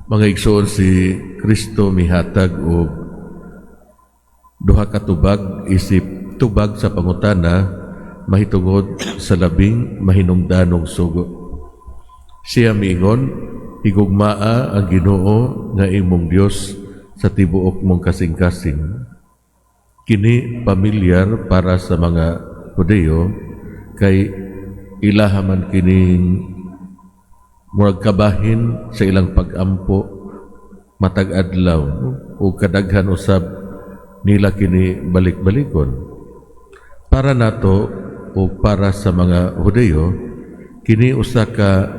Mga igsoon, si Kristo mihatag og duha ka tubag isip tubag sa pangutana mahitungod sa labing mahinungdanong sugo. Siya miingon, "Higugmaa ang Ginoo nga imong Dios sa tibuok mong kasing-kasing." Kini pamilyar para sa mga Hudeyo kay ilaha man kining murag kabahin sa ilang pag-ampo matag adlaw o kadaghan usab nila kini balik-balikon. Para nato o para sa mga Hudeyo, kini usa ka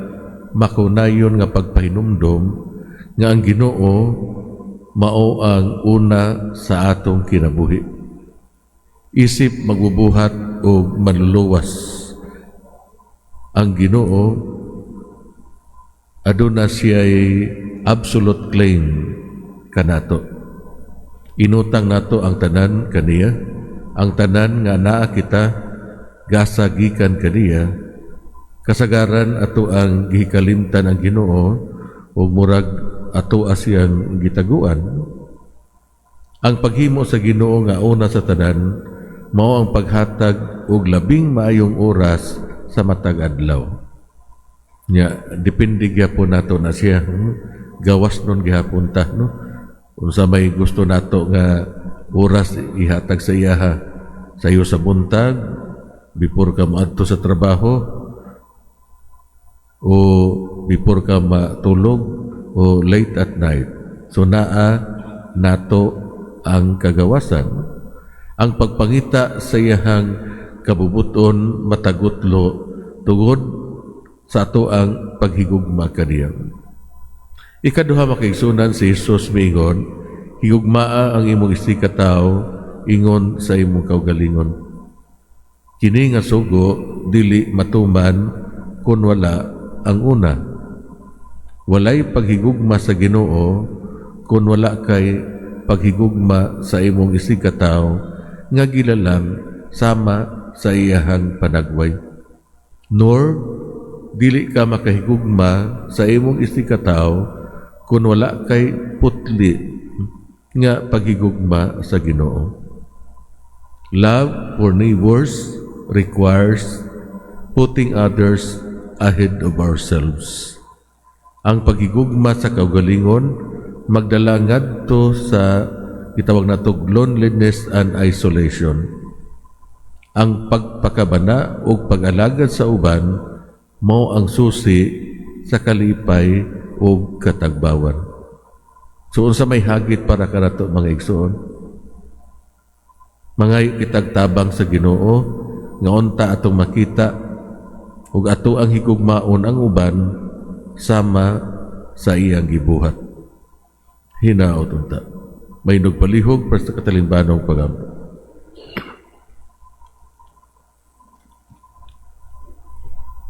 makunayon nga pagpahinumdom nga ang Ginoo mao ang una sa atong kinabuhi. Isip magbubuhat o manluluwas, ang Ginoo aduna siya'y absolute claim kanato. Inutang nato ang tanan kaniya, ang tanan nga naa kita gasa gikan kaniya. Kasagaran ato ang gikalimtan ang Ginoo ug murag ato siyang gitaguan. Ang paghimo sa Ginoo nga una sa tanan mao ang paghatag og labing maayong oras sa matag adlaw. Nya depende gyapon nato na siya. Gawas nun gihapon ta, no? Unsa may gusto nato nga oras ihatag sa iyaha, sayo sa buntag before ka moadto sa trabaho o before ka matulog o late at night. So naa nato ang kagawasan. Ang pagpangita sa iyahang kabubuton matagutlo tungod sa ato ang paghigugma kaniya. Ikaduha, mga kaigsuonan, si Jesus miingon, "Higugmaa ang imong isigkatawo ingon sa imong kaugalingon." Kini nga sugo dili matuman kung wala ang una. Walay paghigugma sa Ginoo kung wala kay paghigugma sa imong isigkatawo nga gilalang sama sa iyahang panagway. Nor dili ka makahigugma sa imong isigkatawo kung wala kay putli nga paghigugma sa Ginoo. Love for neighbors requires putting others ahead of ourselves. Ang paghigugma sa kaugalingon magdala ngadto sa gitawag nato loneliness and isolation. Ang pagpakabana ug pag-alagad sa uban mao ang susi sa kalipay ug katagbawan. So unsa may hagit para kanato, mga igsoon? Mangayo kitag tabang sa Ginoo nga unta atong makita ug ato ang higugmaon ang uban sama sa iyang gibuhat. Hinaot unta. May nagpalihog para sa katalimbanong pagampo.